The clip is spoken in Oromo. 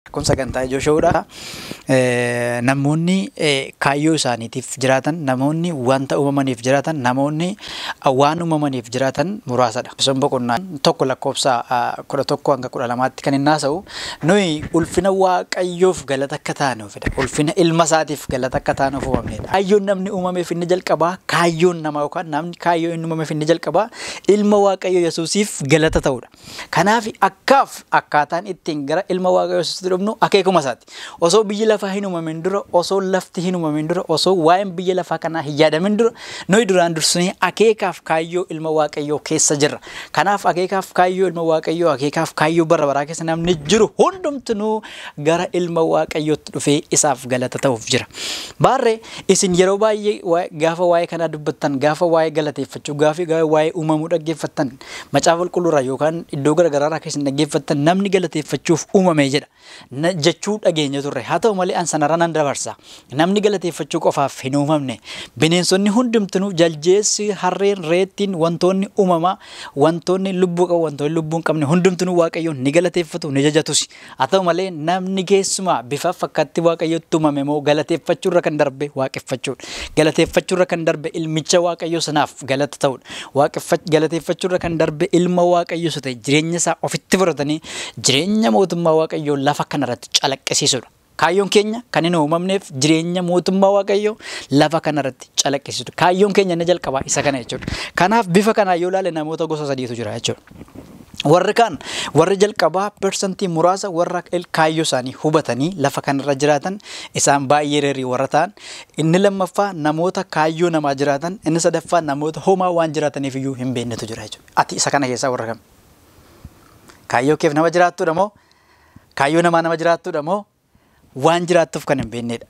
Kun sagantaa ijoo showudha. Namoonni kaayyoo isaaniitiif jiraatan, namoonni wanta uumamaniif jiraatan, namoonni waan uumamaniif jiraatan muraasadha. Efesoon boqonnaa 1 lakkoofsa 11 hanga 12tti kan inni haasa'u, nuyi ulfina Waaqayyoof galata akka taanuufidha. Ulfina ilma isaatiif galata akka taanuuf uumamnedha. Kaayyoon namni uumameef inni jalqabaa, kaayyoon namaa yookaan namni kaayyoo inni uumameef inni jalqabaa ilma Waaqayyoo Yesuusiif galata ta'udha. Kanaaf akkaaf akkaataan ittiin gara ilma Waaqayyoo Yesuusitti dhufnu akeekuma isaati. Osoo biyyi lafaa hin uumamin dura, osoo lafti hin uumamin dura, osoo waa'een biyya lafaa kanaa hin yaadamin dura, nuyi duraan dursinee akeekaaf kaayyoo ilma Waaqayyoo keessa jirra. Kanaaf akeekaaf kaayyoo ilma Waaqayyoo, akeekaaf kaayyoo bara baraa keessa namni jiru hundumtinuu gara ilma Waaqayyootti dhufee isaaf galata ta'uuf jira. Baarree isin yeroo baay'ee gaafa waa'ee kanaa dubbattan, gaafa waa'ee galateeffachuu, gaafa waa'ee uumamuu dhaggeeffattan, macaafa qulqulluurraa yookaan iddoo garaagaraarraa akka isin dhaggeeffattan namni galateeffachuuf uumame jedha. Jechuu dhageenya turre. Haa ta'u malee an sanarra nan dabarsa. Namni galateeffachuu qofaaf hin uumamne. Bineensonni hundumtinuu, jaljeessi, harreen, reettiin, wantoonni uumamaa, wantoonni lubbuu qabu, wantoonni lubbuu hin qabne hundumtinuu Waaqayyoon ni galateeffatu, ni jajatus. Haa ta'u malee namni keessumaa bifa fakkaatti Waaqayyootti uumame immoo galateeffachuurra kan darbe waaqeffachuudha. Galateeffachuurra kan darbe ilmicha Waaqayyoo sanaaf galata ta'udha. Galateeffachuurra kan darbe ilma Waaqayyoo isa ta'e jireenya isaa ofitti fudhatanii jireenya mootummaa Waaqayyoo lafa kanarratti calaqqisiisudha. Kaayyoon keenya kan hin uumamneef jireenya mootummaa Waaqayyoo lafa kanarratti calaqqisiisudha. Kaayyoon keenya inni jalqabaa isa kana jechuudha. Kanaaf bifa kanaa yoo ilaale namoota gosa sadiitu jira jechuudha. Warri kaan, warri jalqabaa persantii muraasa, warra kaayyoo isaanii hubatanii lafa kanarra jiraatan, isaan baay'ee reerii warra ta'an. Inni lammaffaa namoota kaayyoo namaa jiraatan, inni sadaffaa namoota homaa waan jiraataniif iyyuu hin beeknetu jira jechuudha. Ati isa kana keessaa warra kam? Kaayyoo keef nama jiraattudha moo? Kaayyoo namaa nama jiraattudha moo? Waan jiraattuuf kan hin beeknedha.